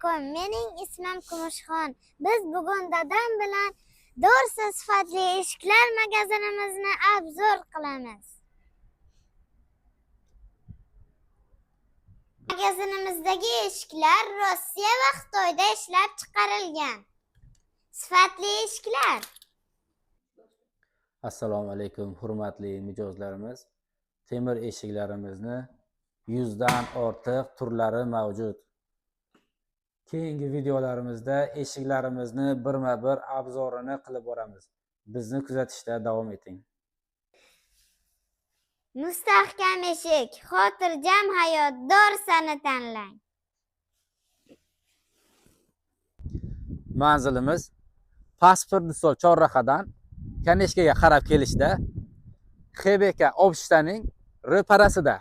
Alaykum. Mening ismim Kumushxon. Biz bugun dadam bilan Dorsa sifatli eshiklar magazinimizni obzor qilamiz. Magazinimizdagi eshiklar Rossiya va Xitoyda ishlab chiqarilgan. Sifatli eshiklar. Assalomu alaykum, hurmatli mijozlarimiz. Temir eshiklarimizni 100 dan ortiq turlari mavjud. Keyingi videolarimizda eshiklarimizni birma-bir obzorini qilib boramiz. Bizni kuzatishda davom eting. Mustahkam eshik, xotirjam hayot, Dorsani tanlang. Manzilimiz Pasport Stol chorrahadan Kaneshkaga qarab kelishda, XBK obshtaning ro'parasida.